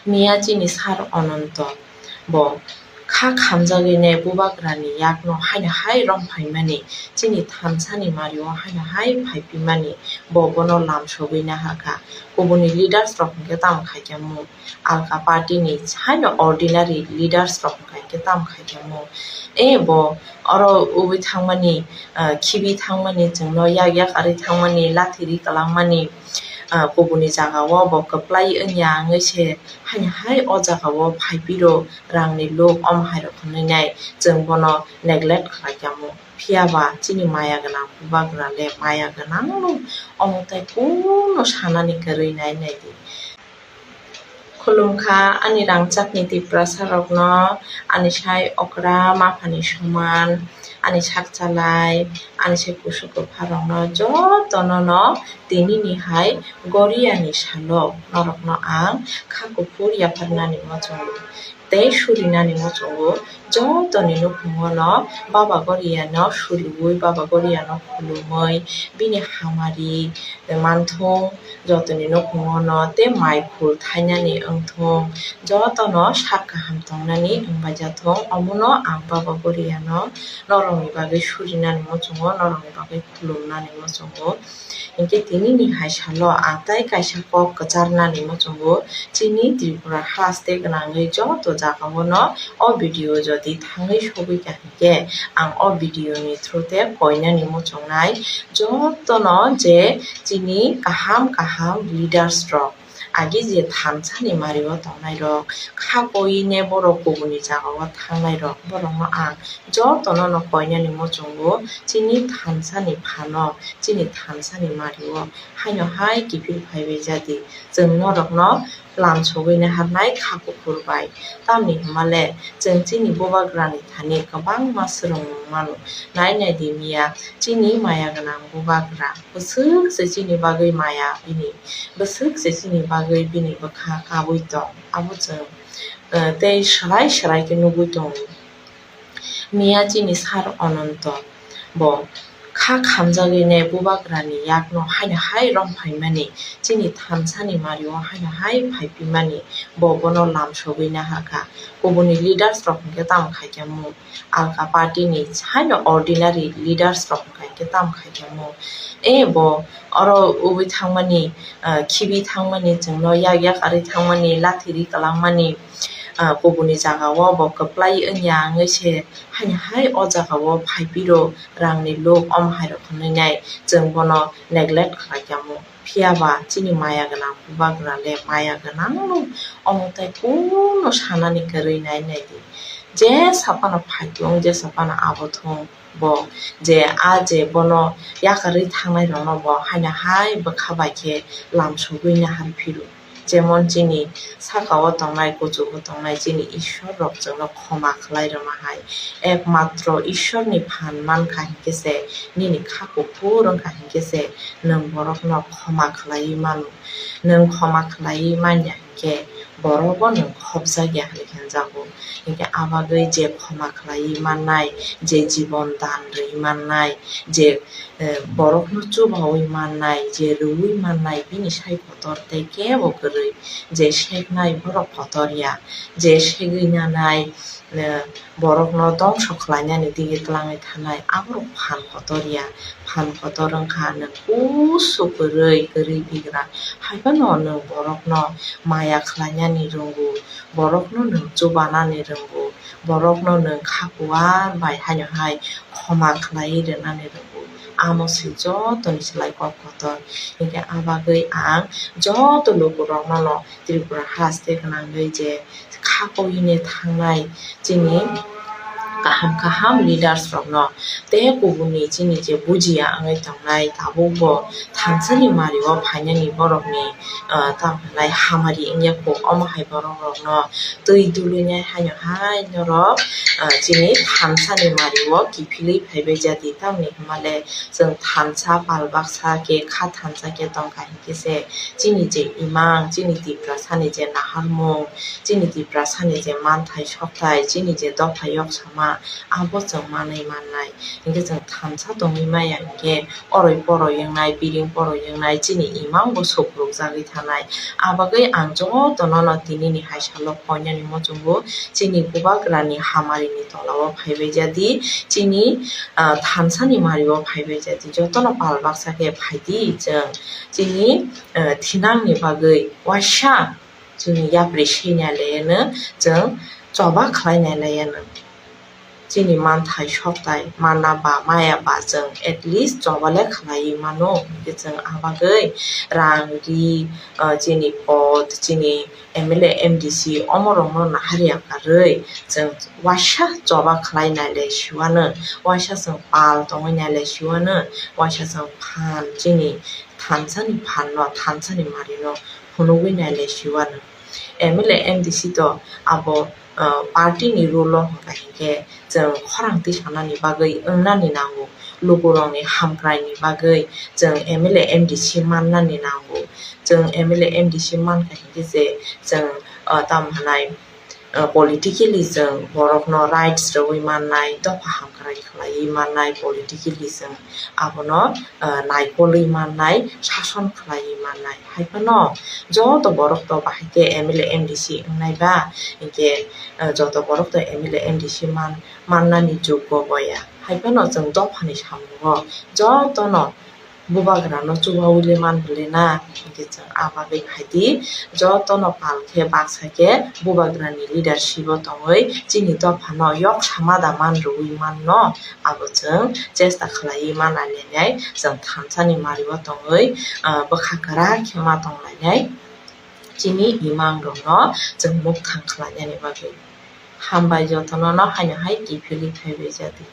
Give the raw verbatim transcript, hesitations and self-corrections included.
Miya chini sar Ononto bo kha khamjagwi ne bubagrani yakno haino hai romphaimani, chini thansani mario haino hai phaiphimani, bo bono lamsogwi naharkha. Kubuni leaders rok hinkhe tamo khaikha mung, alka party ni haino ordinary leaders rok hinkhe tamo khaikha mung. E bo oro ubui thangmani, ah, khibi thangmani, chwngno yak yakarwi thangmani, lathi ri kwlangmani, ah, kubuni jagao bo kwplai wngya wngwi se haino hai o jagao phaiphiro rangni luk omo hairok hwnwi nai chwng bono neglect khlai tamo. Phiya ba chini maya gwnang bubagra le maya gwnang no omo tai kunu sanani kwrwi nai nai di. Khulumkha ani rangchakni Tiprasa rokno, ani sai okra maphani soman, ani sak chalai, ani sai kusu kwpha rokno jotono no tinini hai Goriani salo norokno ang kha kuphur yapharnani muchungo tei surinani muchungo. Jotoni nukhungo no Baba Goriano suriwi, Baba Goriano khulumwi, bini hamari manthung, jotoni nukhungo no tei mai phul thainani wngthung, jotono sak kaham tongnani wngbaija thung, omono ang Baba Goriano norokni bagwi surinani muchungo, norokni bagwi khulumnani muchungo. Hinkhe tinini hai salo ang tai kaisa kok kwcharnani muchungo, chini Tripura haste gwnangwi joto jagao no o video jodi thangwi sogwi kha hinkhe, ang o video ni through te koinani muchungnai jotono je chini kaham kaham leaders rok, agi je thansani mario tongnai rok, kha koine borok kubuni jagao thangnai rok, borokno ang jotono no koinani muchungo, chini thansani phano, chini thansani mario haino hai kiphil phaibai jadi, chwng norokno lamsogwi naharnai kha kuphur bai. Tamni hwnmale chwng chini bubagrani thani kwbangma swrwngmung mano. Nai nai di miya, chini maya gwnang bubagra bwswk se chini bagwi maya bini, bwswk se chini bagwi bini bwkha kabui tong, abo chwng, eh, tei swrai swrai khe nugui tongo. Miya chini sar Ononto bo kha khamjagwi ne bubagrani yakno haino hai romphaimani, chini thansani mario haino hai phaiphimani, bo bono lamsogwi naharkha. Kubuni leaders rok hinkhe tamo khaikha mung, alka party ni haino ordinary leaders rok hinkhe tamo khaikha mung. E bo oro ubui thangmani, ah, khibi thangmani, chwngno yak yakarwi thangmani, lathi ri kwlangmani, ah, kubuni jagao bo kwplai wngya wngwi se haino hai o jagao phaiphiro rangni luk omo hairok hwnwi nai chwng bono neglect khlai tamo. Phiya ba chini maya gwnang bubagra le maya gwnang no omo tai kunu sanani kwrwi nai nai di. Jesa phano phai thung, jesa phano abo thung, bo je a je bono yakarwi thangnai rokno bo haino hai bwkha bai khe lamsogwi nahar phiro. Jemon chini saka o tongnai, kuchugo tongnai chini Ishwar rok chwngno khoma khlai rwma hai. Ekmatro Ishwarni phan mankha hinkhe se, nini kha kuphur wngkha hinkhe se nwng borokno khoma khlaiwi mano. Nwng khoma khlaiwi manya hinkhe borokbo nwng khopjakya hinwi hinjago. Hinkhe a bagwi je khoma khlaiwi mannai, je jibon dan rwui mannai, je, eh, borokno chubaui mannai, je rwui mannai, bini sai kotor tei kebo kwrwi. Je seknai borok kotor ya, je segwi nanai, eh, borokno dongso khlainani digwi twlangwi thanai, aborok phan kotor ya. Phan kotor wngkha nwng kusu kwrwi, kwrwi bigra. Haiphano nwng borokno maya khlainani rwngo, borokno nwng chubanani rwngo, borokno nwng kha kuar bai haino hai khoma khlaiwi rwnani rwngo. Amo se jotoni slai kok kotor. Hinkhe a bagwi ang joto lukurokno no Tripura haste gwnangwi je kha koine thangnai chini kaham kaham leaders rokno tei kubuni chini je bujiya wngwi tongnai tabukbo thansani mario phainani borokni, ah, tamo hwnai hamari wngya kho, omo hai borok rokno twi dului nai haino hai norok, ah, chini thansani mario kiphilwi phaibai jadi tamni hwnmale chwng thansa pal baksa khe kha thansa khe tongkha hinkhe se chini je imang, chini Tiprasani je naharmung, chini Tiprasani je manthai sokthai, chini je dopha yok samani, abo chwng manwi mannai. Hinkhe chwng thansa tongwi maya hinkhe oroi poroi wngnai, biring poroi wngnai, chini imang bo sukrukjagwi thanai. Abagwi ang jotono no tinini hai salo koinani muchungo chini bubagrani hamarini tolao phaibai jadi, chini, ah, thansani mario phaibai jadi, jotono pal baksa khe phaidi chwng chini, ah, thinangni bagwi waisa chini yapri seinai laiyano chwng choba khlainai laiyano. Chini manthai sokthai manna ba maya ba chwng at least choba le khlaiwi mano. Hinkhe chwng abagwi rang ri, ah, chini pod, chini M L A, M D C omorokno naharya karwi chwng waisa choba khlainai le siwano, waisa chwng pal tongwi nai le siwano, waisa chwng phan chini thansani phanno, thansani marino phunugwi nai le siwano. M L A, M D C to abo, ah, party ni rule o hwnkha hinkhe chwng khorang tisanani bagwi wngnani nango, lukurokni hamkraini bagwi chwng M L A, M D C mannani nango. Chwng M L A, M D C mankha hinkhe je chwng, ah, tamo hwnai, ah, politically chwng borokno rights rwui mannai, dopha hamkrai khlaiwi mannai, politically chwng abono, ah, naikolwi mannai, sason khlaiwi mannai. Hai phano joto borok to bahai khe M L A, M D C wngnai ba, hinkhe, ah, joto borok to M L A, M D C man, mannani joggo bo ya. Hai phano chwng dophani samungo jotono bubagrano chubaui le man bwle na, hinkhe chwng abagwi phaidi, jotono pal khe baksa khe bubagrani leadership o tongwi chini dophano yok sama da man rwui manno, abo chwng chesta khlaiwi mana lenai, chwng thansani mario tongwi, ah, bwkha kwrak khe ma tonglainai, chini imang rokno chwng mukthang khlainani bagwi. Hambai jotono no haino hai kiphilwi phaibai jadi.